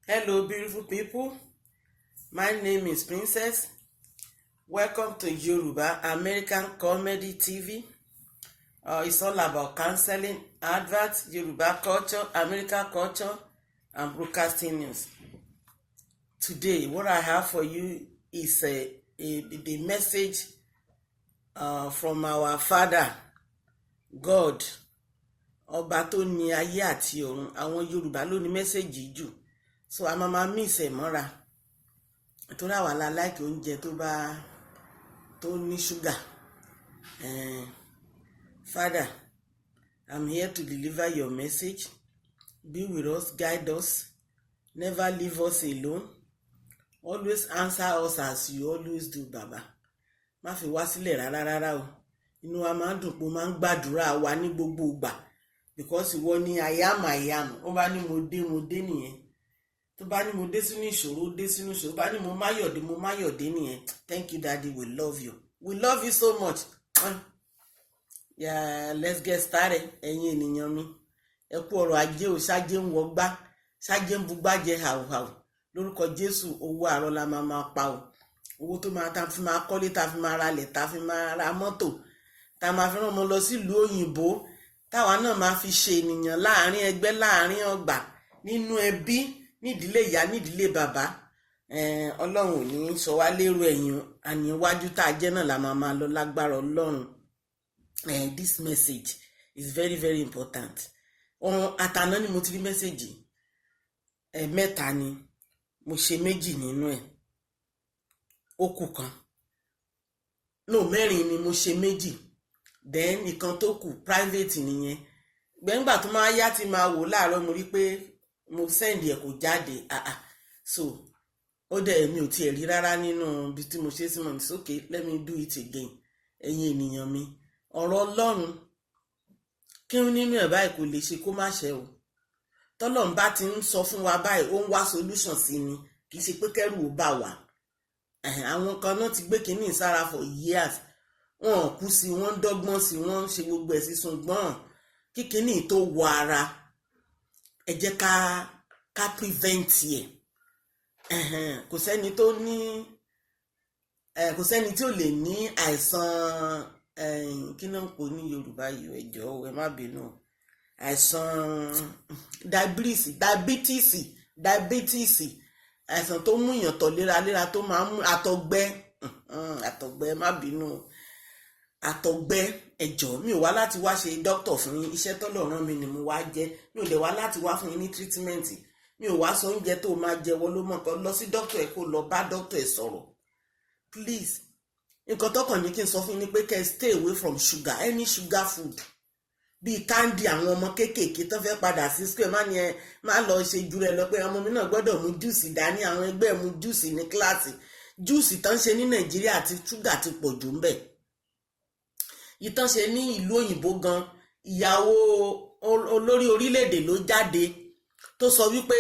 Hello, beautiful people. My name is Princess. Welcome to Yoruba American Comedy TV. It's all about counseling, adverts, Yoruba culture, American culture, and broadcasting news. Today, what I have for you is the message from our Father, God, Ọba tó ní ayé àti ọ̀run. Àwọn Yorùbá ló ní message jù. So a máa máa mix ẹ̀ mọ́ra. Torí àwa la like oúnjẹ tó bá tó ní ṣúgà. Father, I'm here to deliver your message. Be with us, guide us, never leave us alone. Always answer us as you always do, Baba. Má fi wá sílẹ̀ rárá rárá o. Inú wa máa ń dùn pé o máa ń gbàdúrà wa ní gbogbo ìgbà. Because ìwọ ni I am I am. Ó bá ní mo dé, mo dé nìyẹn. Tó bá ní mo dé sínú ìṣòro, ó dé sínú ìṣòro. Bá ní mo máyọ̀dé, mo máyọ̀dé nìyẹn. Thank you, Daddy. We love you. We love you so much. Yeah, let's get started. Ẹ̀yin ènìyàn mi, ẹ kú ọrọ̀ ajé o. Ṣáájé ń wọgbá, ṣáájé ń bugbájẹ hàùhàù. Lórúkọ Jésù, owó àárọ̀ la máa máa pa o. Owó tó máa ta fi máa kọ́lé, ta fi máa ralẹ̀, ta fi máa ra mọ́tò, ta máa fi rán ọmọ lọ sílùú òyìnbó, táwa náà máa fi ṣe ènìyàn láàrin ẹgbẹ́, láàrin ọgbà, nínú ẹbí, nídìílé ìyá, nídìílé bàbá. Ọlọ́run ò ní sọ wá lérò ẹ̀yìn àní iwájú tá a jẹ́ náà la máa máa lọ lágbára Ọlọ́run. This message is very, very important. Ọ̀hún àtàná ni mo ti rí message ẹ̀. Mẹ́ta ni mo ṣe, méjì nínú ẹ̀, ó kù kan. No, mẹ́rin ni mo ṣe, méjì, then ìkan tó kù private nìyẹn. Gbẹ̀ngbà tó máa yá tí máa wò láàárọ̀, mo rí pé mo send ẹ̀, kò jáde. Ah ah, so ó dẹ̀ mi ò tiẹ̀ rí rárá nínú ibi tí mo ṣe sí mọ̀ ní. Okay, let me do it again. Ẹ̀yin ènìyàn mi, ọ̀rọ̀ Ọlọ́run kí nínú ẹ̀ báyìí kò lè ṣe kó má ṣe o. Tọ́lọ́run bá ti ń sọ fún wa báyìí, ó ń wá solution sí ni, kì í ṣe pé kẹ́rù ó bà wá. Àwọn kan náà ti gbé kínní sára for years, wọn ò kú sí, wọn ń dọ́gbọ́n sí, wọ́n ń ṣe gbogbo ẹ̀ sí. Ṣùgbọ́n kí kínní tó wọ ara, ẹ jẹ́ ká prevent ẹ̀. Kò sẹ́ni tó ní, kò sẹ́ni tí ò lè ní àìsàn. Kí náà ń pò ní Yorùbá yìí? Ẹ jọ̀ọ́, ẹ má bínú. Àìsàn diabetes, diabetes, diabetes, àìsàn tó mú èèyàn tọ̀ léraléra, tó máa ń mú àtọ̀gbẹ, àtọ̀gbẹ, má bínú, àtọ̀gbẹ. Ẹ jọ̀ọ́, mi ò wá láti wá ṣe dókítà fún yín. Iṣẹ́ tọ́lọ́run rán mi ni mo wá jẹ́. Mi ò lè wá láti wá fún yín ní treatment. Mi ò wá sọ oúnjẹ tó máa jẹ. Wọ́n ló mọ̀ kọ́ lọ sí dókítà ẹ̀, kó lọ bá dókítà ẹ̀ sọ̀rọ̀, please. Nǹkan tọkàn ní kí n sọ fún yín ni pé kẹ́ ẹ stay away from sugar, any sugar food, bíi candy. Àwọn ọmọ kéékèèké tó fẹ́ padà sí school, má ní ẹ má lọ ṣe ju rẹ lọ pé ọmọ mi náà gbọ́dọ̀ mu juice dání, àwọn ẹgbẹ́ mu juice ní kíláàsì. Juice tán ṣe ní Nàìjíríà àti ṣúgà ti pọ̀ jù ń bẹ̀. Ìtàn ṣe ní ìlú òyìnbó gan, ìyàwó olórí orílẹ̀-èdè ló jáde tó sọ wípé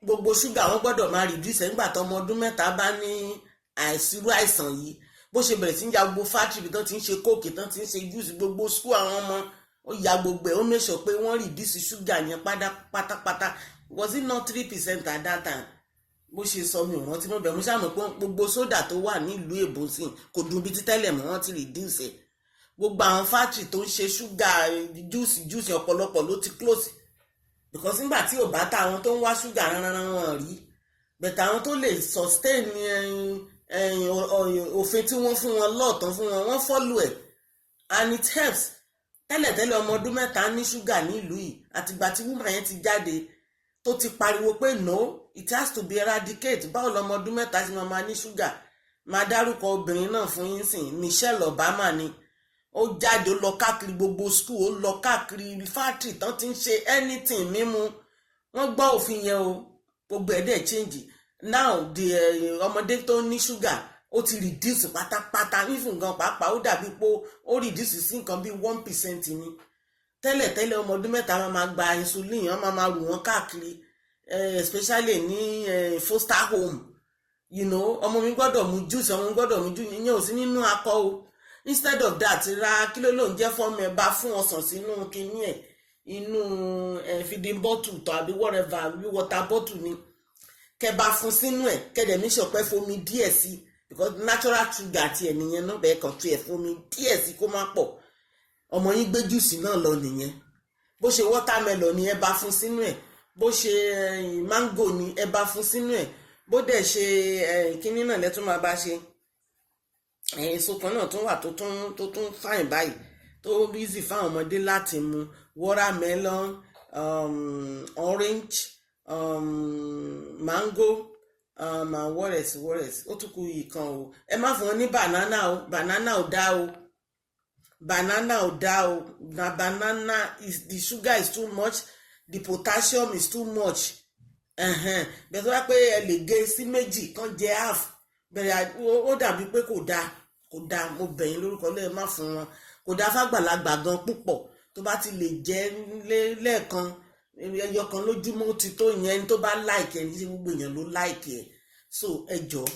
gbogbo ṣúgà wọn gbọ́dọ̀ máa reduce nígbà tó ọmọ ọdún 3 bá ní àìsírú àìsàn yìí. Bó ṣe bẹ̀rẹ̀ sí ń ya gbogbo factory tán ti ń ṣe Coke, tán ti ń ṣe juice, gbogbo school àwọn ọmọ, ó ya gbogbo ẹ̀. Ó make sure pé wọ́n reduce ṣúgà yẹn pátápátá. Was it not 3% at that time? Bó ṣe sọ, mi ò rántí mọ́ bẹ́ẹ̀. Mo ṣáà mọ̀ pé gbogbo soda tó wà nílùú èbó sí kò dùn bí títẹ́lẹ̀ mọ́, wọ́n ti reduce ẹ̀. Gbogbo àwọn factory tó ń ṣe ṣúgà, juice, juice, ọ̀pọ̀lọpọ̀ ló ti close, because nígbà tí ò bá tá, àwọn tó ń wá ṣúgà rárá wọn rí bẹ̀tẹ̀. Àwọn tó lè sustain òfin tí wọ́n fún wọn lọ́ọ̀tán fún wọn, wọ́n follow ẹ̀ and it helps. Tẹ́lẹ̀tẹ́lẹ̀, ọmọ ọdún 3 ní ṣúgà nílùú yìí. Àtìgbà tí woman yẹn ti jáde tó ti pariwo pé no, it has to be eradicate, báwo lọmọ ọdún 3 ṣe máa máa ní ṣúgà? Máa dárúkọ obìnrin náà fún yín sìn, Michelle Obama ni. Ó jáde, ó lọ káàkiri gbogbo school, ó lọ káàkiri factory tán ti ń ṣe anything mímu. Wọ́n gbọ́ òfin yẹn o, gbogbo ẹ̀ dẹ̀ change. Now the ọmọdé tó ní ṣúgà, ó ti reduce pátápátá. Even gan pàápàá, ó dàbí pé ó reduce sí nǹkan bíi 1% ni. Tẹ́lẹ̀tẹ́lẹ̀, ọmọ ọdún 3 máa ma gba insulin, wọ́n máa ma rù wọ́n káàkiri, especially ní foster home. Ọmọ mi gbọ́dọ̀ mu juice, ọmọ mi gbọ́dọ̀ mu juice, ìyẹn ò sí nínú akọ o. Instead of that, ra kí ló ló ń jẹ́ fọ́ọ̀mù ẹ̀ bá fún ọsàn sínú kinní ẹ̀, inú feeding bottle tàbí whatever, bí water bottle ni. Kẹ bá fún sínú ẹ̀, kẹ dẹ̀ make sure pé fomi díẹ̀ sí, because natural sugar ti ẹ̀ nìyẹn náà bẹ́ẹ̀. Kàn tu ẹ̀ fomi díẹ̀ sí, kó má pọ̀. Ọmọ yín gbé juice náà lọ nìyẹn. Bó ṣe watermelon ni, ẹ bá fún sínú ẹ̀. Bó ṣe mango ni, ẹ bá fún sínú ẹ̀. Bó dẹ̀ ṣe kínní náà lẹ́tún máa bá ṣe. Èso kan náà tún wà tó tún fine báyìí, tó easy fáwọn ọmọdé láti mu: watermelon, orange, mango, and what else, what else? Ó tún kù ìkan o. Ẹ má fún wọn ní banana o. Banana ò dá o, banana ò dá o. Na banana is, the sugar is too much, the potassium is too much. Bẹ́ẹ̀ tó bá pé ẹ lè gé sí méjì kan jẹ half bẹ̀rẹ̀, ó dàbí pé kò dáa, kò dáa. Mo bẹ̀ yín lórúkọ lẹ́ẹ̀, má fún wọn. Kò dáa fàgbàlagbà gan púpọ̀. Tó bá ti lè jẹ lẹ́ẹ̀kan, ẹyọ kan lójúmọ́, ó ti tó yẹn. Tó bá like ẹ ní, gbogbo èèyàn ló like ẹ. So ẹ jọ̀ọ́,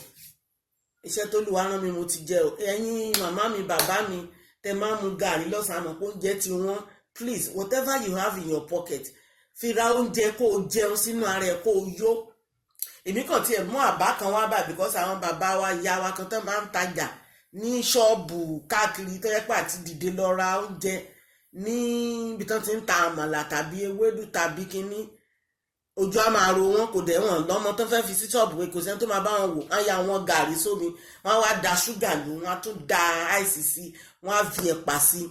iṣẹ́ tó lù wá rán mi, mo ti jẹ o. Ẹ̀yin màmá mi, bàbá mi, tẹ máa ń mu gàrí lọ́sàn-án, àmọ́ pé oúnjẹ ti wọ́n. Please, whatever you have in your pocket, fi ra oúnjẹ kó o jẹun sínú ara ẹ, kó o yó. Èmi kàn tiẹ̀ mú àbá kan wá bá, because àwọn bàbá wa, ìyá wa kan tó máa ń tajà ní ṣọ́ọ̀bù káàkiri, tó yẹ pé àti dìde lọ ra oúnjẹ níbi tó ti ń ta àmàlà tàbí ewédú tàbí kínní, ojú á máa ro wọn. Kò dẹ̀ wọ́n lọ́mọ tó fẹ́ fi sí ṣọ́ọ̀bù, pé kò sẹ́ni tó máa bá wọn wò. Wọ́n ya wọn gàrí sómi, wọ́n á wá da ṣúgà lù, wọ́n á tún da ice sí, wọ́n á fi ẹ̀pà sí.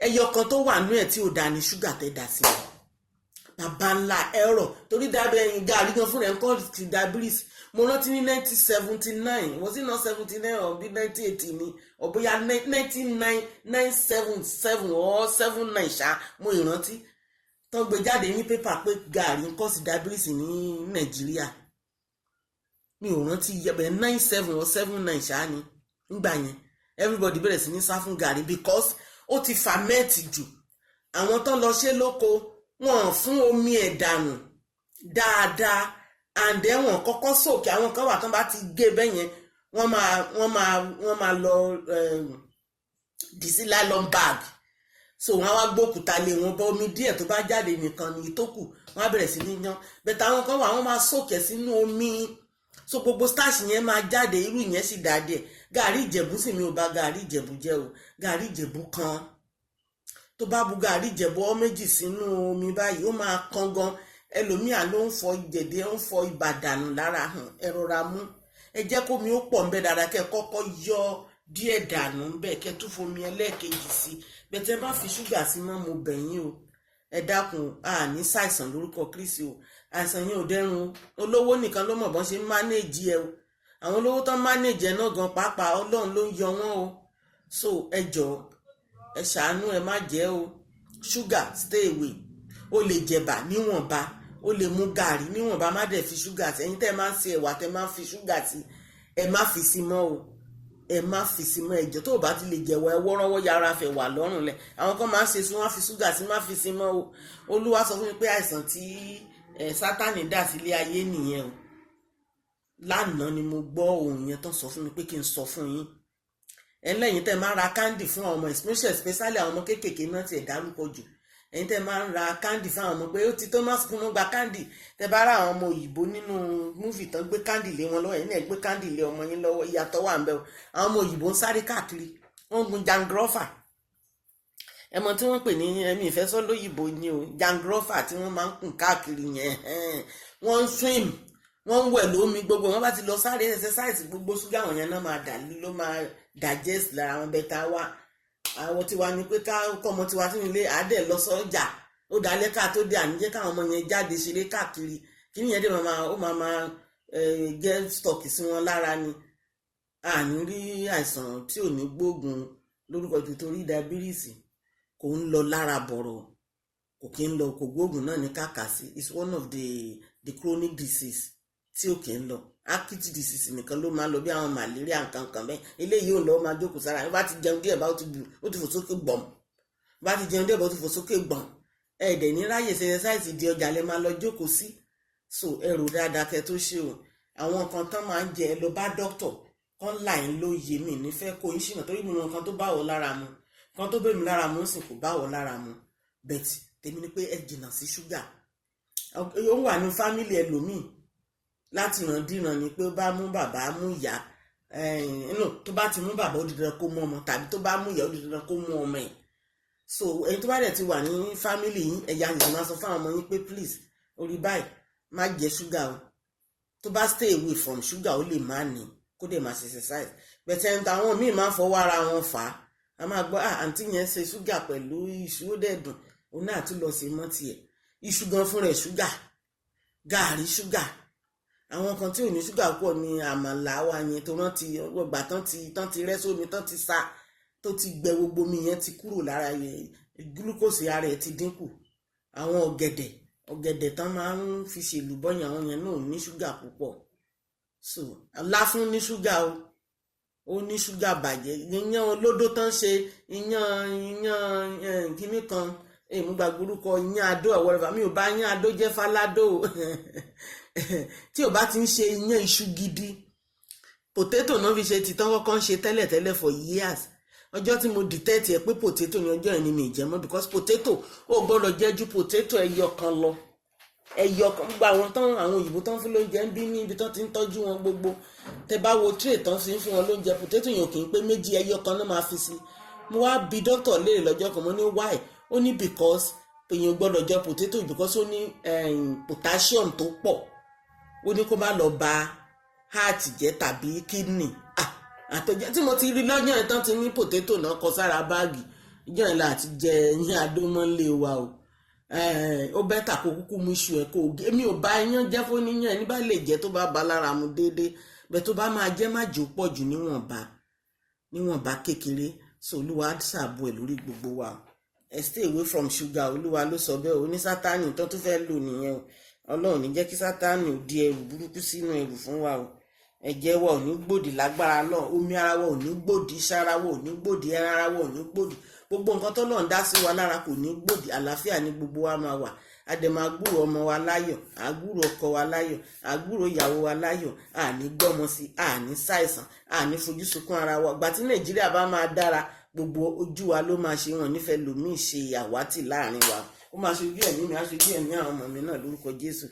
Ẹyọ kan tó wà nú ẹ̀ tí ò da ní ṣúgà tẹ́ dà sí. Bàbá ńlá ẹ̀rọ torí dábẹ́ ẹyin gàrí gan fúnra ẹ̀ ń kọ́ ti diabetes. Mo rántí ní 1979, was it not 79 or bí 1980 ni, or bóyá 199977 or 79 ṣá, mo ìrántí tán gbé jáde ní pépà pé gàrí ń cause diabetes ní Nàìjíríà. Mi ò rántí yẹbẹ, 97 or 79 ṣá ni. Nígbà yẹn, everybody bẹ̀rẹ̀ sí ní sá fún gàrí because ó ti ferment jù. Àwọn tán lọ ṣe lóko, wọn fún omi ẹ̀ dànù dáadáa, and then wọn kọ́kọ́ sòkè. Àwọn kan wà tán bá ti gé bẹ́yẹn, wọ́n máa lọ dì sí nylon bag. So wọ́n á wá gbókùtà lé wọn bọ omi díẹ̀ tó bá jáde nìkan ní ìtókù, wọ́n á bẹ̀rẹ̀ sí ní yan bẹ̀tẹ̀. Àwọn kan wà, wọ́n máa sòkè sínú omi, so gbogbo starch yẹn máa jáde. Irú yẹn sì dá díẹ̀. Gàrí Ìjẹ̀bú sì, mi ò bá gàrí Ìjẹ̀bú jẹ́ o. Gàrí Ìjẹ̀bú kan, tó bá bu gàrí Ìjẹ̀bú ọ méjì sínú omi báyìí, ó máa kan gan. Ẹlòmíà ló ń fọ jẹ̀dẹ̀, ó ń fọ ibà dànù lára hàn. Ẹ rọra mú, ẹ jẹ́ kó mi ó pọ̀ ńbẹ dáadáa, kẹ́ kọ́kọ́ yọ díẹ̀ dànù ńbẹ, kẹ́ tún fomi ẹlẹ́ẹ̀kejì sí bẹ́tẹ̀. Má fi ṣúgà sí mọ́, mo bẹ̀ yín o. Ẹ dákun, a ní ṣàìsàn lórúkọ Kristi o. Àìsàn yẹn ò dẹrùn o. Olówó nìkan ló mọ̀ bọ́n ṣe ń manage ẹ o. Àwọn olówó tán manage ẹ náà gan pàápàá, Ọlọ́run ló ń yọ wọ́n o. So ẹ jọ̀ọ́, ẹ ṣàánú, ẹ má jẹ́ o. Sugar, stay away. O lè jẹ̀bà níwọ̀nba, o lè mú gàrí níwọ̀nba, má dẹ̀ fi ṣúgà sí. Ẹ̀yin tẹ́ ẹ máa ń ṣe ẹ̀wà, tẹ́ máa ń fi ṣúgà sí, ẹ má fi sí mọ́ o, ẹ má fi sí mọ́. Ẹ̀jọ̀, tó o bá ti lè jẹ̀wọ́, ẹ wọ́rọ́wọ́ yára fẹ̀ wà lọ́rùn lẹ̀. Àwọn kan máa ń ṣe sí, wọ́n á fi ṣúgà sí. Má fi sí mọ́ o. Olúwa sọ fún mi pé àìsàn tí ẹ Sátánì dà sílé ayé nìyẹn o. Lánàá ni mo gbọ́ ohun yẹn tán, sọ fún mi pé kí n sọ fún yín ẹlẹ́yin tẹ́ máa ra candy fún àwọn ọmọ, especially àwọn ọmọ kéékèèké náà tiẹ̀ dárúkọ jù. Ẹ̀yin tẹ́ máa ń ra candy fún àwọn ọmọ pé ó ti tó, má fún wọn gba candy. Tẹ́ bá ra àwọn ọmọ òyìnbó nínú movie tán gbé candy lé wọn lọ́wọ́, ẹ̀yin náà gbé candy lé ọmọ yín lọ́wọ́, ìyàtọ̀ wà ń bẹ o. Àwọn ọmọ òyìnbó ń sáré káàkiri, wọ́n ń gun jangrọ́fà. Ẹ mọ tí wọ́n pè ní ẹ̀mí ìfẹ́sọ́ lóyìnbó ni o, jangrọ́fà tí wọ́n máa ń kùn káàkiri yẹn. Wọ́n ń swim, wọ́n ń wẹ̀ lómi. Gbogbo wọn bá ti lọ sáré exercise, gbogbo ṣúgà wọn yẹn náà máa dà, ló máa digest lára wọn. Bẹ́ẹ̀ tá wá àwọn tiwa ni pé ká kọ́ ọmọ tiwa sínú ilé, àádẹ́ lọ sọ́jà, ó dalẹ́ ká tó dé. Àníjẹ́ káwọn ọmọ yẹn jáde ṣeré káàkiri. Kí nìyẹn dé, máa ó máa get stuck sí wọn lára ni. Àní rí àìsàn tí ò ní gbóògùn lórúkọ jù, torí diabetes kò ń lọ lára bọ̀rọ̀, kò kí ń lọ, kò gbóògùn náà ní kàkà sí. It's one of the chronic disease tí ò kí ń lọ. Acute disease nìkan ló máa ń lọ, bí àwọn malaria nǹkan kan bẹ́ẹ̀. Eléyìí ò lọ, máa jókòó sára. Bá ti jẹun díẹ̀ bá, ó ti bù, ó ti fò sókè gbọ̀m. Bá ti jẹun díẹ̀ bá, ó ti fò sókè gbọ̀m. Ẹ dẹ̀ ní ráyè ṣe exercise, di ọjà lẹ máa lọ jókòó sí. So ẹ rò dáadáa kẹ́ tó ṣe o. Àwọn nǹkan tán máa ń jẹ, ẹ lọ bá doctor kán là ń lóye. Mi nífẹ̀ẹ́ kó yín ṣìnà, torí mi mọ nǹkan tó bá wọ lára mu, nǹkan tó bẹ̀ mí lára mu sì kò bá wọ lára mu. But tèmi ni pé ẹ jìnnà sí ṣúgà. Ó wà ní family ẹlòmíì. Láti ìrandíran ni pé ó bá mú bàbá, mú ìyá no, tó bá ti mú bàbá, ó di dandan kó mú ọmọ, tàbí tó bá mú ìyá, ó di dandan kó mú ọmọ ẹ̀. So ẹni tó bá dẹ̀ ti wà ní family yín, ẹ̀yà yìí máa sọ fáwọn ọmọ yín pé, "Please, orí báyìí, má jẹ ṣúgà o." Tó bá stay away from sugar, ó lè má ní, kó dẹ̀ máa ṣe exercise. Bẹ̀tẹ̀ àwọn míì máa ń fọwọ́ ara wọn fà á. A máa gbọ́, "Ah, àǹtí yẹn ṣe ṣúgà pẹ̀lú iṣu, ó dẹ̀ dùn." Òun náà tún lọ sí mọ́ tiẹ̀. Iṣu gan fún rẹ̀ ṣúgà, gààrí ṣúgà. Àwọn kan tí ò ní ṣúgà pọ̀ ní àmàlà wa yẹn, tó rántí ọgbà tán ti rẹ́ sómi, tán ti sa, tó ti gbẹ, gbogbo omi yẹn ti kúrò lára yẹn, glucose ara ẹ̀ ti dínkù. Àwọn ọ̀gẹ̀dẹ̀, ọ̀gẹ̀dẹ̀ tán máa ń fi ṣèlúbọ́ yẹn, àwọn yẹn náà ò ní ṣúgà púpọ̀. So láfún ní ṣúgà o, ó ní ṣúgà bàjẹ́. Iyán olódó tán ṣe, iyán kínní kan, èmi gbàgbé orúkọ, iyán adó or whatever. Mi ò bá iyán adó jẹ́ fáládó o. Tí ò bá ti ń ṣe iyán iṣu gidi, potato náà fi ṣe ti tán kọ́kọ́ ń ṣe tẹ́lẹ̀tẹ́lẹ̀ for years. Ọjọ́ tí mo detect ẹ̀ pé potato ní, ọjọ́ yẹn ni mi jẹ mọ́, because potato, ó gbọ́dọ̀ jẹ́ ju potato ẹyọ kan lọ, ẹyọ kan. Gbogbo àwọn tán, àwọn òyìnbó tán fún lóúnjẹ ń bí níbi tán ti ń tọ́jú wọn, gbogbo tẹ bá wo tray tán fi ń fún wọn lóúnjẹ, potato yẹn ò kì í pé méjì, ẹyọ kan náà máa fi sí. Mo wá bi doctor léèrè lọ́jọ́ kan, mo ní, "Why?" Ó ní because èèyàn gbọ́dọ̀ jẹ potato because ó ní potassium tó pọ̀. Ó ní kó má lọ ba heart jẹ́ tàbí kidney. Ah, àtọ̀jẹ́ tí mo ti rí lọ́jọ́ yẹn tán ti ní potato náà kọ sára báàgì ìjọ yẹn láti jẹ ẹyin adómọ́lé wa o. Ó better kó kúkú mú iṣu ẹ̀ kó o gé. Mi ò bá iyán jẹ́ fún níyàn, ẹni bá lè jẹ́, tó bá ba lára mu déédéé bẹ́ẹ̀, tó bá máa jẹ́, má jò pọ̀ jù, níwọ̀nba níwọ̀nba kékeré. So Olúwa ṣàbò ẹ̀ lórí gbogbo wa. Ẹ stay away from sugar. Olúwa ló sọ bẹ́ẹ̀. O ní Sátánì tó tún fẹ́ lò nìyẹn o. Ọlọ́run ní jẹ́ kí Sátánì ò di ẹrù burúkú sínú ẹrù fún wa o. Ẹ̀jẹ̀ wa ò ní gbòdì lágbára lọ, omi ara wa ò ní gbòdì, iṣan ara wa ò ní gbòdì, ẹran ara wa ò ní gbòdì, gbogbo nǹkan tó lọ́n dá sí wa lára kò ní gbòdì. Àlàáfíà ní gbogbo wa máa wà. A dẹ̀ máa gbúrò ọmọ wa láyọ̀, àgbúrò ọkọ wa láyọ̀, àgbúrò ìyàwó wa láyọ̀. Àní gbọ́mọ sí, àní ṣàìsàn, àní fojú sunkún ara wa. Gbà tí Nàìjíríà bá máa dára, gbogbo ojú wa ló máa ṣe. Wọn nífẹ̀ẹ́ lòmíì ṣe àwátì láàrin wa. Ó máa ṣojú ẹ̀mí mi, á ṣojú ẹ̀mí àwọn ọmọ mi náà lórúkọ Jésù.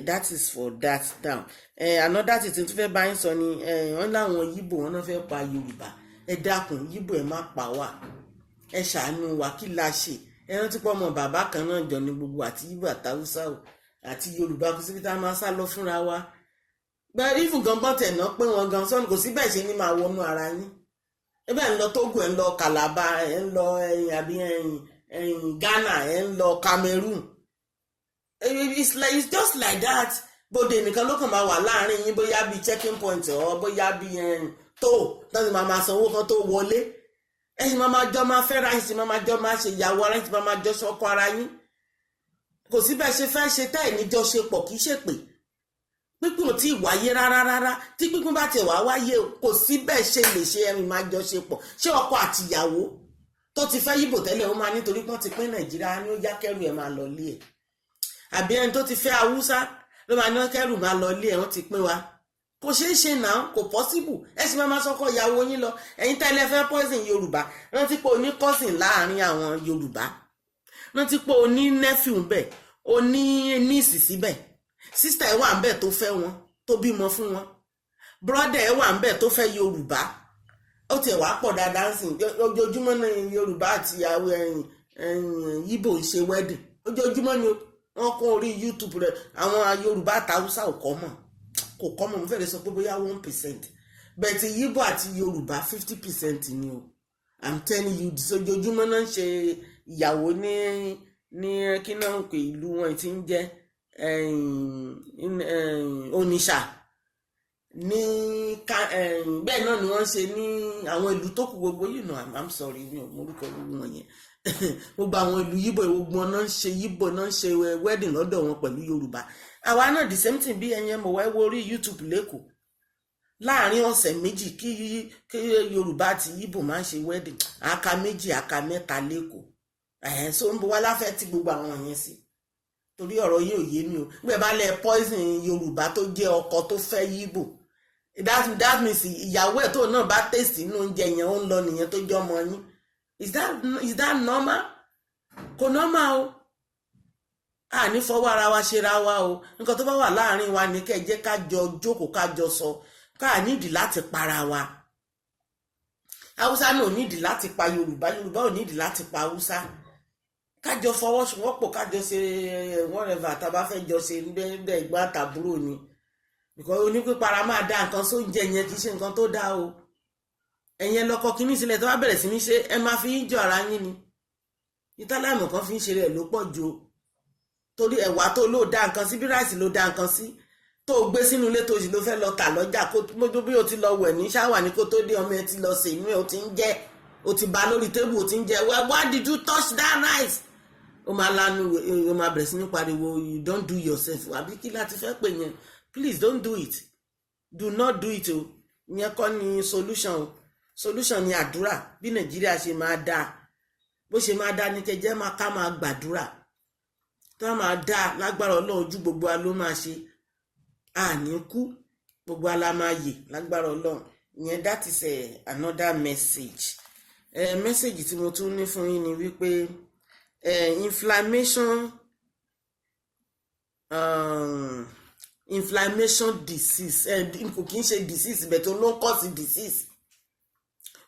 That is for that down. Another thing tí n tún fẹ́ bá yín sọ ni, wọ́n láwọn Yíbò, wọn náà fẹ́ pa Yorùbá. Ẹ dákun, Yíbò, ẹ má pa wá, ẹ ṣàánú wa. Kí la ṣe? Ẹ rántí pé ọmọ bàbá kan náà jọ ní gbogbo, àti Yíbò àtàwùsá o àti Yorùbá. Kò síbi tá a máa sá lọ fúnra wa. Bẹ́ẹ̀ ìfún gan bọ́n tẹ̀ náà pé wọn gan sọ́nù, kò sí bẹ́ẹ̀ ṣe ní máa wọnú ara yín. Ẹ bẹ́ẹ̀ ń lọ Togo, ẹ̀ ń lọ Calabar, ẹ̀ ń lọ ẹ̀yìn àbí ẹ̀yìn ẹ̀yìn Ghana, ẹ̀ ń lọ Cameroon. It's just like that. Bóde nìkan ló kàn máa wà láàrin yín, bóyá bíi checking point or bóyá bíi tó tọ́sí máa máa sanwó kan tó wọlé. Ẹ sì máa máa jọ máa fẹ́ra, ẹ sì máa máa jọ máa ṣe ìyàwó ara, ẹ sì máa máa jọ sọ́kọ ara yín. Kò sí bẹ́ẹ̀ ṣe fẹ́ ṣe tẹ́ ẹ̀ níjọ ṣe pọ̀. Kì í ṣe pé pípín ò tí ì wáyé rárá rárá. Tí pípín bá tiẹ̀ wá wáyé, kò sí bẹ́ẹ̀ ṣe lè ṣe ẹ̀rìn máa jọ ṣe pọ̀. Ṣé ọkọ àtìyàwó tó ti fẹ́ yíbò tẹ́lẹ̀, ó máa nítorí pọ́n ti pín Nàìjíríà ní, ó yá, kẹ́rù ẹ̀ máa lọ lé ẹ̀? Àbí ẹni tó ti fẹ́ Haúsá ló máa ní kẹ́rù máa lọ lé ẹ̀, wọ́n ti pín wa? Kò ṣeé ṣe náà, kò possible. Ẹ sì máa máa sọkọ ìyàwó yín lọ. Ẹ̀yin tẹ́lẹ̀ fẹ́ poison Yorùbá, rántí pé o ní cousin láàrin àwọn Yorùbá, rántí pé o ní nephew ńbẹ̀, o ní niece síbẹ̀, sister ẹ̀ wà ńbẹ̀ tó fẹ́ wọn, tó bímọ fún wọn, brother ẹ̀ wà ńbẹ̀ tó fẹ́ Yorùbá. Ó tiẹ̀ wá pọ̀ dáadáa sí. Ojoojúmọ́ ní Yorùbá àti àwọn Yíbò ń ṣe wedding, ojoojúmọ́ ni wọ́n kún orí YouTube rẹ̀. Àwọn Yorùbá àtàwùsá ò kọ́ mọ̀, kò kọ́ mọ̀. Mo fẹ́ lè sọ pé bóyá 1%, but Yíbò àti Yorùbá, 50% ni o. I'm telling you, ojoojúmọ́ náà ń ṣe ìyàwó ní kí náà ń pè ìlú wọn tí ń jẹ́ Onitsha ní, bẹ́ẹ̀ náà ni wọ́n ṣe ní àwọn ìlú tó kù gbogbo. I'm sorry, mi ò mọ orúkọ gbogbo wọn yẹn. Gbogbo àwọn ìlú Yíbò, gbogbo wọn náà ń ṣe, Yíbò náà ń ṣe wedding lọ́dọ̀ wọn pẹ̀lú Yorùbá. Àwa náà, the same thing. Bí ẹyẹn mọ̀ wá wo orí YouTube lẹ́kọ̀ọ́ láàrin ọ̀sẹ̀ 2, kí Yorùbá àti Yíbò máa ń ṣe wedding, àka méjì, àka mẹ́ta lẹ́kọ̀ọ́. Ẹ̀hẹ́n, so ń bọ̀ wá láfẹ́ tí gbogbo àwọn yẹn sí, torí ọ̀rọ̀ yìí ò yé mi o. Gbé bá lẹ poison Yorùbá tó jẹ́ ọkọ tó fẹ́ Yíbò, that means ìyàwó ẹ̀ tó náà bá taste inú oúnjẹ yẹn, ó ń lọ nìyẹn, tó jẹ́ ọmọ yín. Is that normal? Kò normal o. A ní fọwọ́ ara wa ṣe ra wa o. Nǹkan tó bá wà láàrin wa ní kẹ́ ẹ jẹ́ ká jọ jókòó, ká jọ sọ. Ká nídìí láti para wa. Haúsá náà ò nídìí láti pa Yorùbá, Yorùbá ò nídìí láti pa Haúsá. Kájọ fọwọ́sowọ́pọ̀, kájọ ṣe whatever tá a bá fẹ́ jọ ṣe bẹ́ẹ̀, ìgbọ́n àtàbúrò ni, because onípípara máa dá nǹkan sóúnjẹ yẹn, kì í ṣe nǹkan tó dáa o. Ẹ̀yin lọ́kọ kínní sílẹ̀, tó bá bẹ̀rẹ̀ sí ní ṣe, ẹ máa fi ń jọ ara yín ni. Ìtàlámù kan fi ń ṣe rẹ̀ ló pọ̀ ju o, torí ẹ̀wà tó ló dá nǹkan sí, bí rice ló dá nǹkan sí, tó gbé sínú ilé, tó sì ló fẹ́ lọ tà lọ́jà, kó bí o ti lọ wẹ̀ ní shower ní kó tó dé, ọmọ ẹ ti lọ sè inú ẹ, o ti ń jẹ, o ti bá lórí table, o ti ń jẹ. Well, why did you touch that rice? Ó máa lanu, ó máa bẹ̀rẹ̀ sí ní pariwo, "You don't do yourself," àbí kí láti fẹ́ pè yẹn? Please don't do it, do not do it o. Ìyẹn kọ́ ni solution o. Solution ni àdúrà. Bí Nàìjíríà ṣe máa dáa, bó ṣe máa dáa ní kẹjẹ máa ká máa gbàdúrà tó máa dáa. Lágbára Ọlọ́run, ojú gbogbo wa ló máa ṣe, àní kú, gbogbo wa la máa yè lágbára Ọlọ́run. Ìyẹn, that is another message. Message tí mo tún ní fún yín ni wípé inflammation disease, kò kí ń ṣe disease, but òun ló ń cause disease,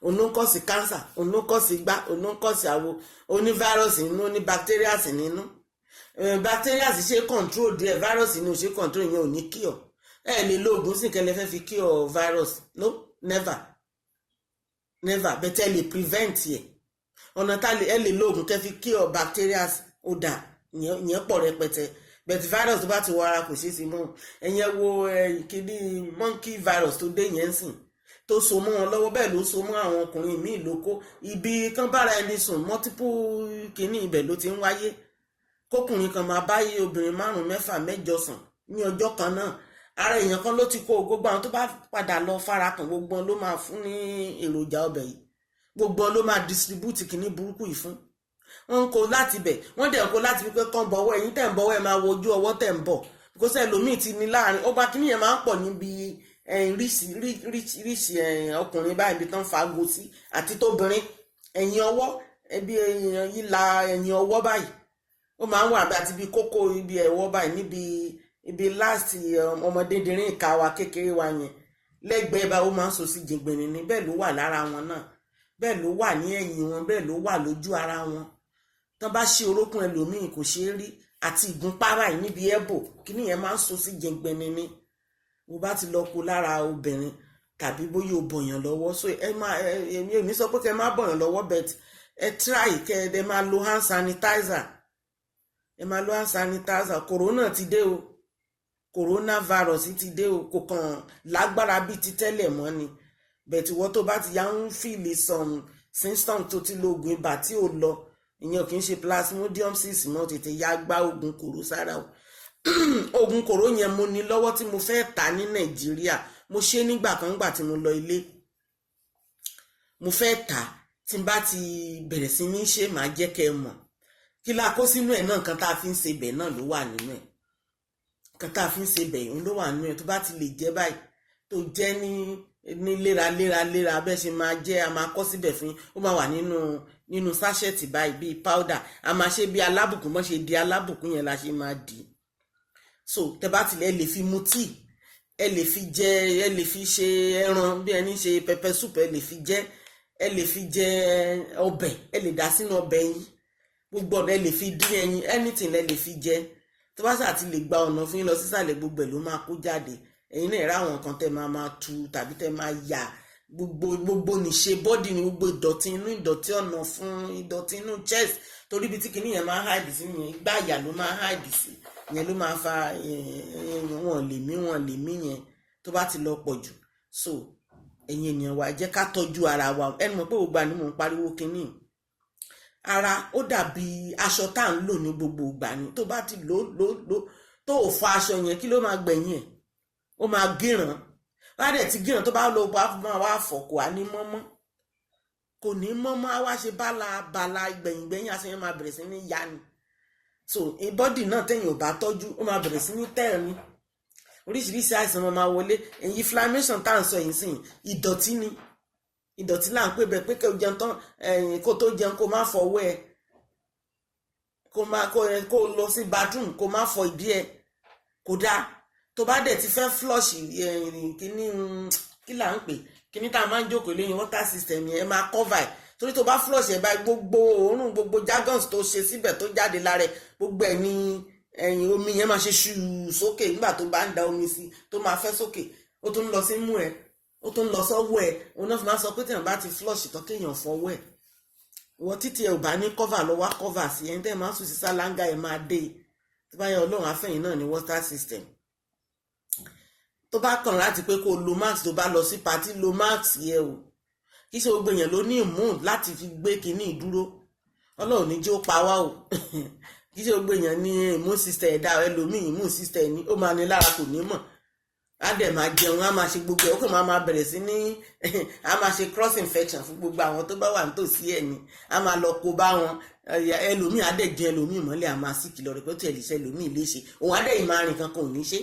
òun ló ń cause cancer, òun ló ń cause gbá, òun ló ń cause àwo. Oní virus nínú, oní bacteria nínú. Bacteria ṣe control díẹ̀, virus ni ò ṣe control. Ìyẹn ò ní cure. Ẹ lè lo oògùn sì kẹlẹ fẹ́ fi cure virus, no, never, never, but ẹ lè prevent yẹ. Ọ̀nà tá ẹ lè lo oògùn kẹ́ fi cure bacteria, ó dà, ìyẹn pọ̀ rẹpẹtẹ, but virus tó bá ti wọ ara, kò ṣeé sí mọ́. Ẹ̀yẹn wo kíní monkey virus tó dé yẹn sìn, tó so mọ́ wọn lọ́wọ́, bẹ́ẹ̀ ló so mọ́ àwọn ọkùnrin míì lóko. Ibi kan bára ẹni sùn, multiple kíní, ibẹ̀ ló ti ń wáyé. Kókùnrin kan máa báyé obìnrin márùn, mẹ́fà, mẹ́jọ sùn ní ọjọ́ kan náà, ara èèyàn kan ló ti kó. Gbogbo àwọn tó bá padà lọ fara kàn, gbogbo wọn ló máa fún ní èròjà ọbẹ̀ yìí, gbogbo wọn ló máa distribute kíní burúkú yìí fún. Wọ́n ń kó láti bẹ̀, wọ́n dẹ̀ ń kó láti wípé kán bọ̀wọ́. Ẹ̀yin tẹ̀ ń bọ̀wọ́, ẹ̀ máa wojú ọwọ́ tẹ̀ ń bọ̀, because ẹlòmíì ti ní láàrin ọba. Kíní yẹn máa ń pọ̀ níbi ríṣì ọkùnrin báyìí, ibi tán fago sí, àti tóbìnrin, ẹ̀yìn ọwọ́, ẹbí ìlà ẹ̀yìn ọwọ́ báyìí, ó máa ń wà, àti ibi kókó ibi ẹ̀wọ́ báyìí, níbi ibi last ọmọdédìrín ìka wa kékeré wa yẹn lẹ́gbẹ̀ẹ́ bá, ó máa ń so sí jìngbìnì ní. Bẹ́ẹ̀ ló wà lára wọn náà, bẹ́ẹ̀ ló wà ní ẹ̀yìn wọn, bẹ́ẹ̀ ló wà lójú ara wọn. Tán bá ṣe orókùn ẹlòmíì, kò ṣeé rí, àti ìgúnpá báyìí níbi ẹ̀bò, kíní yẹn máa ń so sí jìngbìnì ní. Bó bá ti lọ kó lára obìnrin, tàbí bóyá o bọ̀yàn lọ́wọ́, so ẹ má ẹ, èmi ò ní sọ pé kẹ má bọ̀yàn lọ́wọ́, but ẹ try kẹ ẹ máa lo hand sanitizer, ẹ máa lo hand sanitizer. Corona ti dé o, coronavirus ti dé o. Kò kàn lágbára bíi ti tẹ́lẹ̀ mọ́ ni, but ìwọ tó bá ti yá ń feel some symptoms, tó ti lo oògùn ibà tí ò lọ, ìyẹn ò kì í ṣe plasmodium six mọ́, tètè yá gbá oògùn kòró sára o. Oògùn kòró yẹn, mo ní lọ́wọ́ tí mo fẹ́ tà ní Nàìjíríà. Mo ṣe nígbà kan gbà tí mo lọ ilé, mo fẹ́ tà. Tí n bá ti bẹ̀rẹ̀ sí ní ṣe, màá jẹ́ kẹ́ ẹ mọ̀ kí la kó sínú ẹ̀ náà. Nǹkan tá a fi ń ṣe bẹ̀ náà ló wà nínú ẹ̀. Nǹkan tá a fi ń ṣe bẹ̀ òun ló wà nínú ẹ̀. Tó bá ti lè jẹ́ báyìí, tó jẹ́ ní léraléra léra, bẹ́ẹ̀ ṣe máa jẹ́, a máa kọ́ síbẹ̀ fún yín. Ó máa wà nínú sachet báyìí, bíi powder. A máa ṣe bí alábùkún, mọ́ ṣe di alábùkún yẹn la ṣe máa dì í. So tẹ bá tilẹ̀, ẹ lè fi mu tíì, ẹ lè fi jẹ, ẹ lè fi ṣe ẹran bí ẹni ṣe pepper soup, ẹ lè fi jẹ, ẹ lè fi jẹ ọbẹ̀, ẹ lè dà sínú ọbẹ̀ yín, gbogbo ọ̀nà, ẹ lè fi dín ẹyin, anything ẹ lè fi jẹ. Tó bá ṣáà ti lè gba ọ̀nà fún yín lọ sísàlẹ̀, gbogbo ẹ̀ ló máa kó jáde. Ẹ̀yin náà ráwọn nǹkan tẹ́ máa máa tu tàbí tẹ́ máa yà, gbogbo gbogbo nìṣe body ni, gbogbo ìdọ̀tí inú, ìdọ̀tí ọ̀nà fún, ìdọ̀tí inú chest, torí ibi tí kinní yẹn máa hide sí yẹn, igbá àyà ló máa hide sí. Yẹn ló máa fa wọn lè mí, wọn lè mí yẹn tó bá ti lọ pọ̀ jù. So ẹ̀yin ènìyàn wa, ẹ jẹ́ ká tọ́jú ara wa. Ẹnu mọ̀ pé gbogbo àní mò ń pariwo kinní ara, ó dàbí aṣọ tá à ń lò ní gbogbo ìgbà ni. Tó bá ti lò lò lò, tó ò fọ aṣọ yẹn, kí ló máa gbẹ̀yìn ẹ̀? Ó máa gíràn. Bá dẹ̀ ti gíràn, tó bá lọ bá máa wá fọ̀, kò á ní mọ́mọ́, kò ní mọ́mọ́, á wá ṣe bálabàla. Gbẹ̀yìngbẹ̀yìn, aṣọ yẹn máa bẹ̀rẹ̀ sí ní ya ni. So body náà, tẹ̀yìn ò bá tọ́jú, ó máa bẹ̀rẹ̀ sí ní tẹ̀rín, oríṣiríṣi àìsàn máa wọlé. Èyí inflammation tá à ń sọ yìí sìn, ìdọ̀tí ni, ìdọ̀tí là ń pè bẹ́ẹ̀, pé kó jẹun tán, kó tó jẹun, kó má fọwọ́ ẹ, kó Kó má kó lọ sí bathroom, kó má fọ ìdí ẹ, kò dáa. Tó bá dẹ̀ ti fẹ́ flush kíní, kí là ń pè kíní tá a máa ń jókòó lẹ́yìn, water system yẹn, ẹ máa cover ẹ̀, torí tó bá flush ẹ̀ báyìí, gbogbo òórùn, gbogbo jargons tó ṣe síbẹ̀ tó jáde lára ẹ̀, gbogbo ẹ̀ ní ẹ̀yìn omi yẹn máa ṣe ṣùù sókè. Nígbà tó bá ń da omi sí, tó máa fẹ́ sókè, ó tún ń lọ sí mú ẹ, ó tún ń lọ sọ́wọ́ ẹ̀. Òun náà fi máa sọ pé téèyàn bá ti flush tán, kéèyàn fọwọ́ ẹ̀. Wọ́n títí ẹ ò bá ní cover, lọ wá cover sí. Ẹni tẹ́ ẹ máa ń sùn sí sálángà, ẹ máa dé. Tó bá yẹ, Ọlọ́run afẹ́yìn náà ní water system. Tó bá kàn láti pé kó lo mask tó bá lọ sí party, lo mask yẹ o. Kì í ṣe gbogbo èèyàn ló ní immune láti fi gbé kinní ìdúró. Ọlọ́run ní jẹ́ ó pa wá o. Kì í ṣe gbogbo èèyàn ní immune system ẹ̀dá. Ẹlòmíì, immune system ní ó máa ní lára, kò ní mọ̀. Á dẹ̀ máa jẹun, á máa ṣe gbogbo ẹ̀, ó kàn máa bẹ̀rẹ̀ sí ní á máa ṣe cross infection fún gbogbo àwọn tó bá wà nítòsí ẹ̀ ni, á máa lọ kó bá wọn. Ẹlòmíì á dẹ̀ jẹun ẹlòmíì mọ́lẹ̀, á máa sì kìlọ̀ rẹ̀ pé ó tiẹ̀ lè ṣe ẹlòmíì léṣe. Òun á dẹ̀ yìí máa rìn, kankan ò ní ṣe,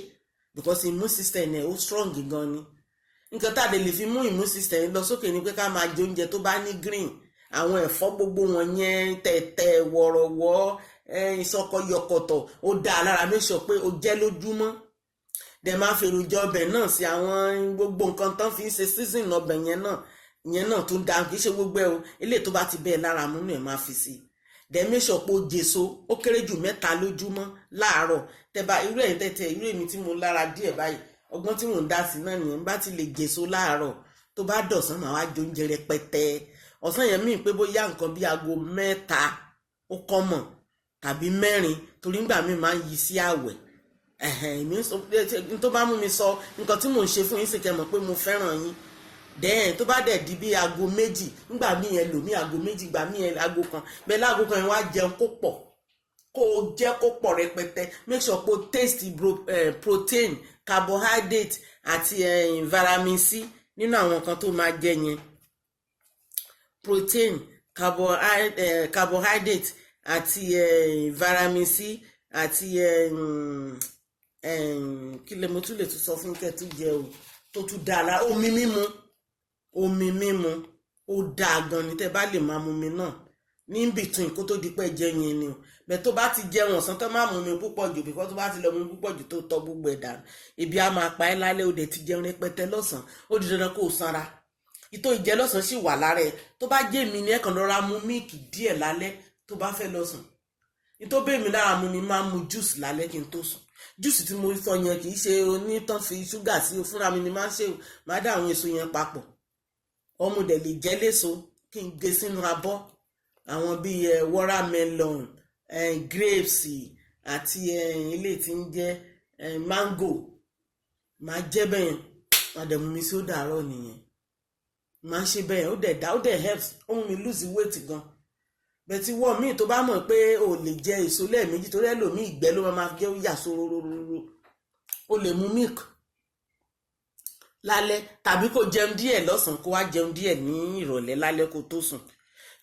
because immune system ẹ̀ ó strong gan ni. Nǹkan tá a lè fi mú immune system lọ sókè ni pé ká máa jẹ oúnjẹ tó bá ní green, àwọn ẹ̀fọ́ gbogbo wọn yẹn, tẹ̀tẹ̀, wọ̀rọ̀wọ́, ìsọkọ yọkọ̀tọ̀, ó dáa lára. Make sure pé ó jẹ́ lójúmọ́. Dẹ̀ máa fi èròjà ọbẹ̀ náà sí, àwọn gbogbo nǹkan tán fi ń ṣe season ọbẹ̀ yẹn náà, ìyẹn náà tún dáa. Kì í ṣe gbogbo ẹ o, eléyìí tó bá ti bẹ́ẹ̀ lára mú ẹ̀ máa fi sí i. Dẹ̀ make sure pé ó jèso, ó kéré jù mẹ́ta lójúmọ́ láàárọ̀. Tẹ́bá irú ẹ̀yin tẹ́tẹ́, irú èmi tí mo lára díẹ̀ báyìí, ọgbọ́n tí mò ń dá sí náà nìyẹn. Bá ti lè jèso láàárọ̀, tó bá dọ̀sán, màá wá jẹ oúnjẹ rẹpẹtẹ. Ọ̀sán yẹn míì pé bóyá nǹkan bí aago 3 ó kọ́mọ̀ tàbí 4, torí ńgbà míì máa ń yí sí àwẹ̀. Èmi tó bá mú mi sọ nǹkan tí mò ń ṣe fún yín sì, kẹ́ mọ̀ pé mo fẹ́ràn yín. Dẹ́n tó bá dẹ̀ di bí aago 2, ńgbà míì yẹn lò mí aago 2, gbà míì yẹn aago 1 bẹ́ẹ̀. Láago 1 yẹn, wá jẹun kó pọ̀, kó o jẹ́ kó pọ̀ rẹpẹtẹ. Make sure pé o taste protein, carbohydrate àti vitamin C nínú àwọn nǹkan tó máa jẹ yẹn. Protein, carbohydrate àti vitamin C àti kí lè mo tún lè tún sọ fún kẹ́ tún jẹ o tó tún dáa lára? Omi mímu. Omi mímu ó dáa gan ni. Tẹ́ bá lè máa mu omi náà ní between kó tó di pé jẹ yẹn ni o. Bẹ́ẹ̀ tó bá ti jẹun ọ̀sán tó, máa mú mi púpọ̀ jù, because tó bá ti lọ mú púpọ̀ jù, tó tọ́ gbogbo ẹ̀ dànù, ebi á máa pa ẹ́ lálẹ́. Ó dẹ̀ ti jẹun rẹpẹtẹ lọ́sàn-án, ó di dandan kó o sanra. Ìtò ìjẹ lọ́sàn-án sì wà lára ẹ̀. Tó bá jẹ́ mi ní, ẹ̀ kàn lọ́ra mu milk díẹ̀ lálẹ́ tó bá fẹ́ lọ sùn. Ìtò bẹ́ẹ̀ mi lára mu ni máa mu juice lálẹ́ kí n tó sùn. Juice tí mo sọ yẹn kì í ṣe onítàn fi ṣúgà sí o, fúnra mi ni máa ń ṣe o. Máa dá àwọn èso yẹn papọ̀, ọmọ dẹ̀ lè jẹ́ léso, kí n gé sínú abọ́, àwọn bíi watermelon, grapes àti ilé tí ń jẹ́ mango, máa jẹ́ bẹ́ẹ̀. Máa dẹ̀ mú mi sí, ó dàárọ̀ nìyẹn. Máa ń ṣe bẹ́ẹ̀, ó dẹ̀ dá, ó dẹ̀ helps, ó mú mi lose weight gan. Bẹ́ẹ̀ tí wọ́n míì tó bá mọ̀ pé o lè jẹ èso lẹ́ẹ̀mejì, torí ẹlòmíì ìgbẹ́ ló máa jẹ́, ó yà sóróróró, o lè mu milk lálẹ́, tàbí kó jẹun díẹ̀ lọ́sàn-án, kó wá jẹun díẹ̀ ní ìrọ̀lẹ́ lálẹ́ kó tó sùn.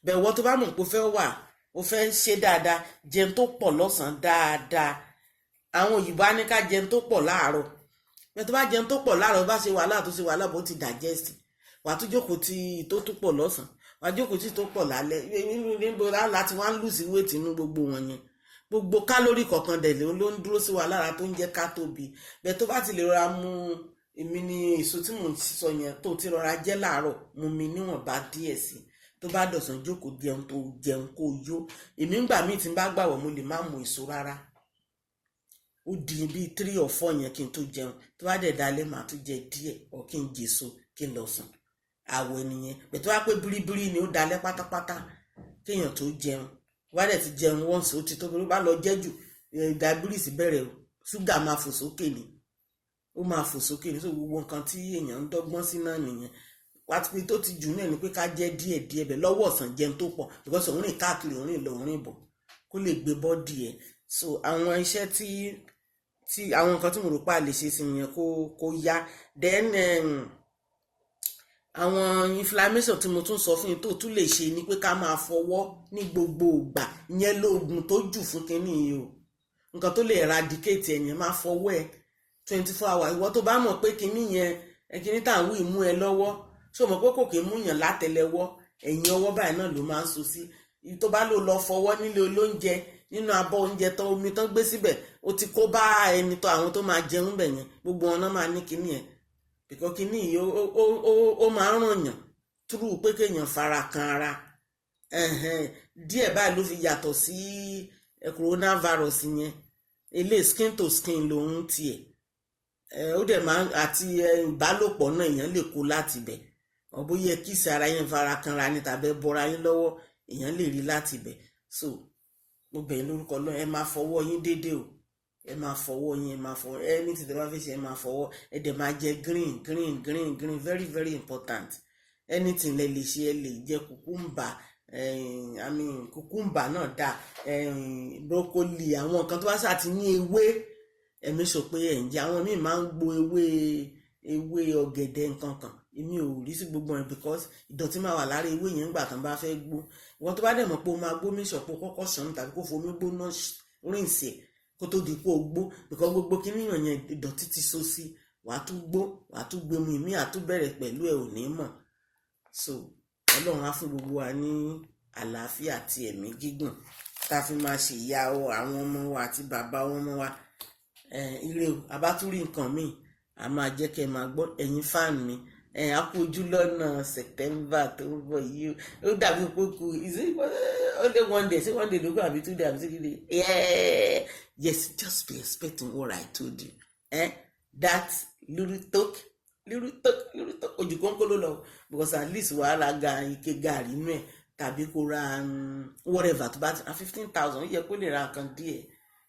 Bẹ́ẹ̀ wọ́n tó bá mọ̀ pé o fẹ́ wà, o fẹ́ ṣe dáadáa, jẹun tó pọ̀ lọ́sàn-án dáadáa. Àwọn òyìnbó á ní ká jẹun tó pọ̀ láàárọ̀. Bẹ́ẹ̀ tó bá jẹun tó pọ̀ láàárọ̀, bá ṣe wàhálà tó ṣe wàhálà, bó ti digest, wàá tún jókòó tí tó tún pọ̀ lọ́sàn-án, wàá jókòó tí tó pọ̀ lálẹ́. Níbo láti wá ń lose weight inú gbogbo wọn yẹn? Gbogbo calorie kọ̀ọ̀kan dẹ̀ ló ń dúró sí wa lára tó ń jẹ́ ká tóbi. Bẹ́ẹ̀ tó bá ti lè rọra mú, èmi ní èso tí mò ń sọ yẹn, tó ti rọra jẹ láàárọ̀, mú mi níwọ̀nba díẹ̀ sí. Tó bá dọ̀sán, jókòó jẹun, tó jẹun kó yó. Èmi ń gbà míì tí n bá gbàwọ̀, mo lè má mu èso rárá. Ó di bíi 3 or 4 yẹn kí n tó jẹun. Tó bá dẹ̀ dalẹ́, màá tún jẹ díẹ̀ ọ̀, kí n jèso, kí n lọ sùn. Àwẹ̀ nìyẹn. Bẹ̀ tó bá pé bíríbírí ni, ó dalẹ́ pátápátá kéèyàn tó jẹun. Tó bá dẹ̀ ti jẹun once, ó ti tó. Bí ó bá lọ jẹ́ jù, diabetes bẹ̀rẹ̀ o, ṣúgà máa fò sókè ni, ó máa fò sókè ní. So gbogbo nǹkan tí èèyàn ń dọ́gbọ́n sí náà nìyẹn. Pàtàkì tó ti jù náà ni pé ká jẹ díẹ̀ díẹ̀ bẹ̀ lọ́wọ́ ọ̀sán, jẹun tó pọ̀, because òun rìn káàkiri, òun rìn lọ, òun rìn bọ̀, kó lè gbé body ẹ̀. So àwọn iṣẹ́ tí àwọn nǹkan tí mo rò pa lè ṣe sí nìyẹn kó yá. Then àwọn inflammation tí mo tún sọ fún yín tó tún lè ṣe ni pé ká máa fọwọ́ ní gbogbo ìgbà. Ìyẹn lóògùn tó jù fún kinní yìí o. Nǹkan tó lè eradicate ẹ̀yẹn, máa fọwọ́ ẹ̀ 24 hours. Ìwọ tó bá mọ̀ pé kinní yẹn, kinní tá à ń wí mú ẹ lọ́wọ́, ṣé o mọ̀ pé kò kí ń mú yàn látẹlẹwọ́? Ẹ̀yìn ọwọ́ báyìí náà ló máa ń so sí. Tó bá lò lọ fọwọ́ nílé olóúnjẹ, Nínú abọ́ oúnjẹ tán, omi tán gbé síbẹ̀, ó ti kó bá ẹni tó àwọn tó máa jẹun bẹ̀ yẹn. Gbogbo wọn náà máa ní kinní yẹn, because kinní yìí ó máa ń ràn yàn through pé kéèyàn fara kan ara. Díẹ̀ báyìí ló fi yàtọ̀ sí coronavirus yẹn. Eléyìí, skin to skin lòun tiẹ̀. Ó dẹ̀ máa àti ìbálòpọ̀ náà, èèyàn lè kó láti bẹ̀. Ọ̀bóyẹ kiss ara yẹn, fara kanra ni, tàbí ẹ bọra yín lọ́wọ́, èèyàn lè rí láti bẹ̀. So mo bẹ̀ yín lórúkọ Ọlọ́run, ẹ máa fọwọ́ yín déédéé o. Ẹ máa fọwọ́ yín, ẹ máa fọwọ́ ẹni tí tẹ bá fẹ́ ṣe, ẹ máa fọwọ́. Ẹ dẹ̀ máa jẹ green, green, green, green, very very important. Anything lẹ lè ṣe, ẹ lè jẹ cucumber, I mean, cucumber náà dáa, broccoli, àwọn nǹkan tó bá ṣáà ti ní ewé, ẹ̀mí sọ pé ẹ̀ ń jẹ. Àwọn míì máa ń gbo ewé, ewé ọ̀gẹ̀dẹ̀, nǹkan kan. Èmi ò rí sí gbogbo ẹ̀ because ìdọ̀tí máa wà lára ewé yẹn nígbà tán bá fẹ́ gbó. Ìwọ́n tó bá dẹ̀ mọ̀ pé o máa gbó, mí sọ̀pọ̀ kọ́kọ́ sàn tàbí kó fomi gbóná rinse ẹ̀ kó tó di kó o gbó, because gbogbo kíní yẹn, ìdọ̀tí ti so sí. Wàá tún gbó, wàá tún gbé mu ìmí, àtún bẹ̀rẹ̀ pẹ̀lú ẹ̀, ò ní mọ̀. So Ọlọ́run á fún gbogbo wa ní àlàáfíà àti ẹ̀mí gígùn tá a fi máa ṣe ìyá àwọn ọmọ wa àti bàbá ọmọ wa. Ire o. Àbátúrí nǹkan míì, a máa jẹ́ kẹ́ ẹ máa gbọ́. Ẹ̀yin fan mi, a kú ojú lọ́nà September tó ń bọ̀ yìí o. Ó dàbí pé kú, is it only one day? Ṣé one day ló kù, àbí 2 days, àbí 3 days? Yeah. Yes, just be expecting what I told you, eh? That little talk, little talk, little talk, ojú kónkó ló lọ, because at least wàá ra ga ike gàrí inú ẹ̀ tàbí kó ra whatever tó bá ti 15,000, yẹ kó lè ra nǹkan díẹ̀,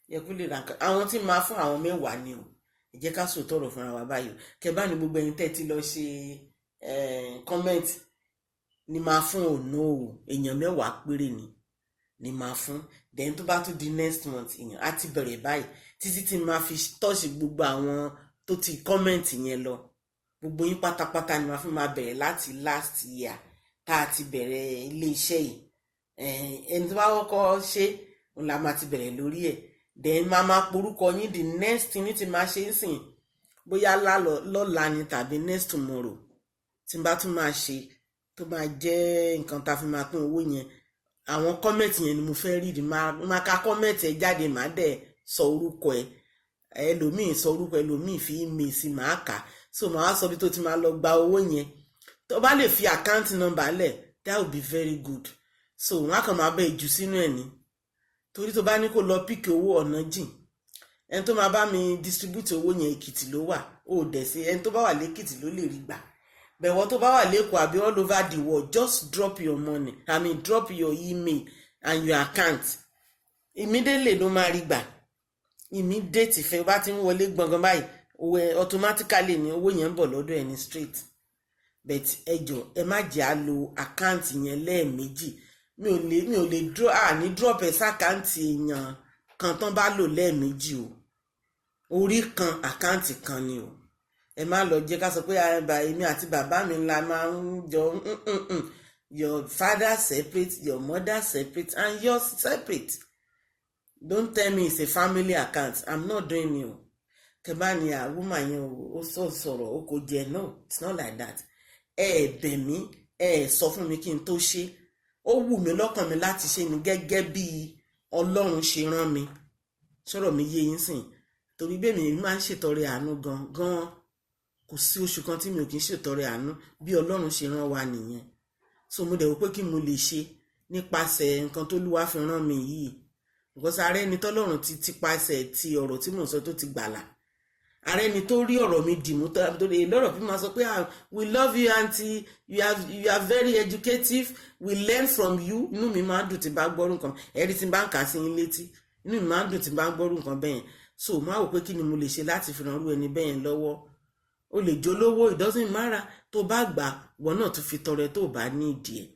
yẹ kó lè ra nǹkan. Àwọn tí máa fún àwọn 10 ni o. Ẹ jẹ́ ká sòótọ́ ọ̀rọ̀ fúnra wa báyìí o. Kẹ bá ní gbogbo ẹ̀yin tẹ́ ti lọ ṣe comment ni máa fún ònà o. Èèyàn 10 péré ni máa fún. Then tó bá tún di next month, èèyàn á ti bẹ̀rẹ̀ báyìí títí tí máa fi tọ́ọ̀ṣì gbogbo àwọn tó ti comment yẹn lọ. Gbogbo yín pátápátá ni máa fi máa bẹ̀rẹ̀ láti last year tá a ti bẹ̀rẹ̀ ilé iṣẹ́ yìí. Ẹni tó bá kọ́kọ́ ṣe òun la máa ti bẹ̀rẹ̀ lórí ẹ̀. Then máa máa porúkọ yín. The next thing ní ti máa ṣe ń sìn, bóyá lọ́la ni tàbí next tomorrow, tí n bá tún máa ṣe tó máa jẹ́ nǹkan tá a fi máa pín owó yẹn, àwọn comment yẹn ni mo fẹ́ rí di. Máa ka comment ẹ̀ jáde, máa dẹ̀ sọ orúkọ ẹ̀. Ẹlòmíì sọ orúkọ ẹlòmíì, fi email sí, máa kà. So màá sọ bí tó ti máa lọ gba owó yẹn. Tó bá lè fi account number lẹ̀, that would be very good. So wọn á kàn máa bẹ jù sínú ẹ̀ ní, torí tó bá ní kó lọ pick owó, ọ̀nà jìn. Ẹni tó máa bá mi distribute owó yẹn, Èkìtì ló wà. Ó dẹ̀ sí ẹni tó bá wà lẹ́kìtì ló lè rí gbà. Bẹ̀wọ̀ tó bá wà lẹ́kọ̀ọ́ àbí all over the world, just drop your money, I mean, drop your email and your account, immediately ló máa rí gbà. Immediate ìfẹ́ bá ti ń wọlé gbọ̀ngàn báyìí, owó ẹ automatically ni owó yẹn ń bọ̀ lọ́dọ̀ ẹni straight. But ẹ jọ, ẹ má jẹ́ à lo account yẹn lẹ́ẹ̀mejì. Mi ò lè drop, à ní drop ẹ̀ sí account èèyàn kan tán bá lò lẹ́ẹ̀mejì o. Orí kan, account kan ni o. Ẹ má lọ jẹ́ ká sọ pé èmi àti bàbá mi ńlá máa ń jọ. Your father separate, your mother separate and yours separate. Don't tell me it's a family account. I'm not doing it o. Kẹ bá ní àwùmá yẹn o, ó sọ sọ̀rọ̀ ó kò jẹ. No, it's not like that. Ẹ ẹ bẹ̀ mí, ẹ ẹ sọ fún mi kí n tó ṣe. Ó wù mí lọ́kàn mi láti ṣe ni gẹ́gẹ́ bí Ọlọ́run ṣe rán mi. Sọ̀rọ̀ mi yé yín sìn? Torí bẹ́ẹ̀ mi máa ń ṣètọrẹ àánú gan gan. Kò sí oṣù kan tí mi ò kì í ṣètọrẹ àánú. Bí Ọlọ́run ṣe rán wa nìyẹn. So mo dẹ̀ wò pé kí mo lè ṣe nípasẹ̀ nǹkan tó lúwa fi rán mi yìí, because ààrẹ ni tọ́lọ́run ti tipasẹ̀ ti ọ̀rọ̀ tí mò ń sọ tó ti gbàlà. Ààrẹ ni tó rí ọ̀rọ̀ mi dìmú tó lè lọ́rọ̀ bí máa sọ pé, "Ah, we love you, aunty. You are very educative. We learn from you." Inú mi máa ń dùn tí bá gbọ́rú nǹkan ẹ̀rí tí bá ń kà sí yín létí. Inú mi máa ń dùn tí bá ń gbọ́rú nǹkan bẹ́yẹn. So máa wò pé kí ni mo lè ṣe láti fi ràn irú ẹni bẹ́yẹn lọ́wọ́. O lè jólówó, it doesn't matter. Tó bá gbà, wọn náà tún fi tọrẹ tó bá ní ìdí ẹ̀.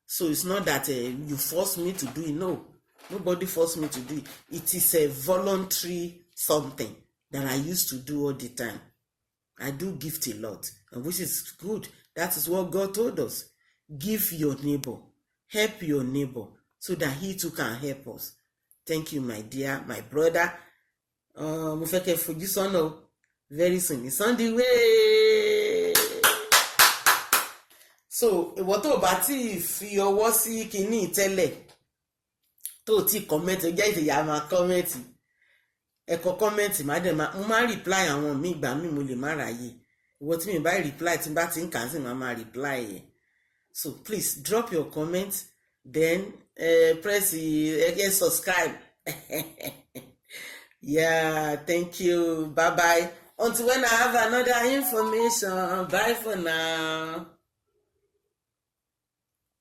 So it's not that you force me to do it. No, nobody force me to do it. It is a voluntary something that I used to do all the time. I do gift a lot, and which is good. That is what God told us: give your neighbor, help your neighbor, so that he too can help us. Thank you, my dear, my brother. Mo fẹ́ kẹ́ fojú sọ́nà o. Very soon, it's on the way. So ìwọ tó bá tí ì fi ọwọ́ sí kinní tẹ́lẹ̀, Tó o ti comment, ó jẹ́ ìtẹ̀yà máa comment. Ẹ kọ comment, má dẹ̀ máa, mo máa reply àwọn míì. Ìgbà míì mo lè má ráyè. Ìwọ tí mi bá reply, tí n bá ti ń kà á sì máa reply yẹn. So please drop your comment, then press subscribe. Yeah, thank you. Bye bye until when I have another information. Bye for now.